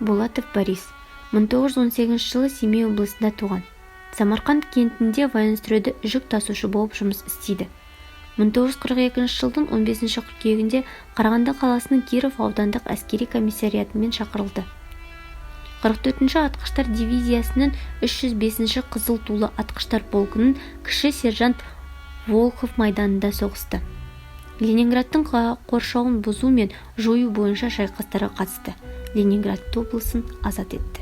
Булатов Борис 1918 жылы Семей облысында туған. Самарқанд кентінде военстройда жүк тасушы болып жұмыс істейді. 1942 жылдың 15 қыркүйегінде Қарағанды қаласының Киров аудандық әскери комиссариатымен шақырылды. 44-ші атқыштар дивизиясының 305-ші қызыл тулы атқыштар полкінің кіші сержант. Волхов майданында соғысты. Ленинградтың қоршауын бұзу мен жою бойынша шайқастарға қатысты. Ленинград облысын азат етті.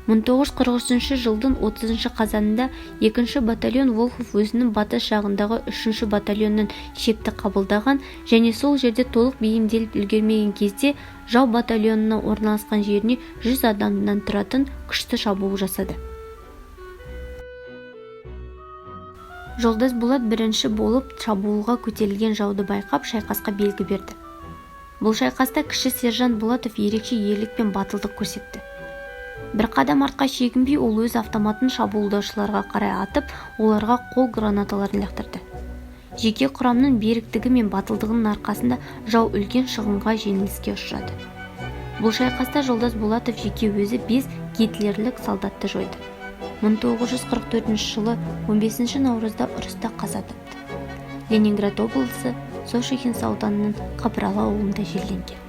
1943 жылдың 30 қазанында екінші батальон Волхов өзінің батыс жағындағы 3-ші батальонның шепті қабылдаған және сол жерде толық бейімделіп үлгермеген кезде жау батальонының орналасқан жеріне 100 адамнан тұратын күшті шабуыл жасады. Жолдас Болат бірінші болып шабуылға көтерілген жауды байқап, шайқасқа белгі берді. Бұл шайқаста кіші сержант Булатов ерекше ерлік пен батылдық көрсетті. Бір қадам артқа шегінбей, ол өз автоматын шабуылдаушыларға қарай атып, оларға қол гранаталарын лақтырды. Жеке құрамның беріктігі мен батылдығының арқасында жау үлкен шығынға, жеңіліске ұшырады. Бұл шайқаста жолдас Булатов жеке өзі 5 гитлерлік солдатты жойды. 1944 жылы 15 наурызда ұрыста қаза тапты. Ленинград облысы, Сошихинск ауданының Қапыралы ауылында жерленген.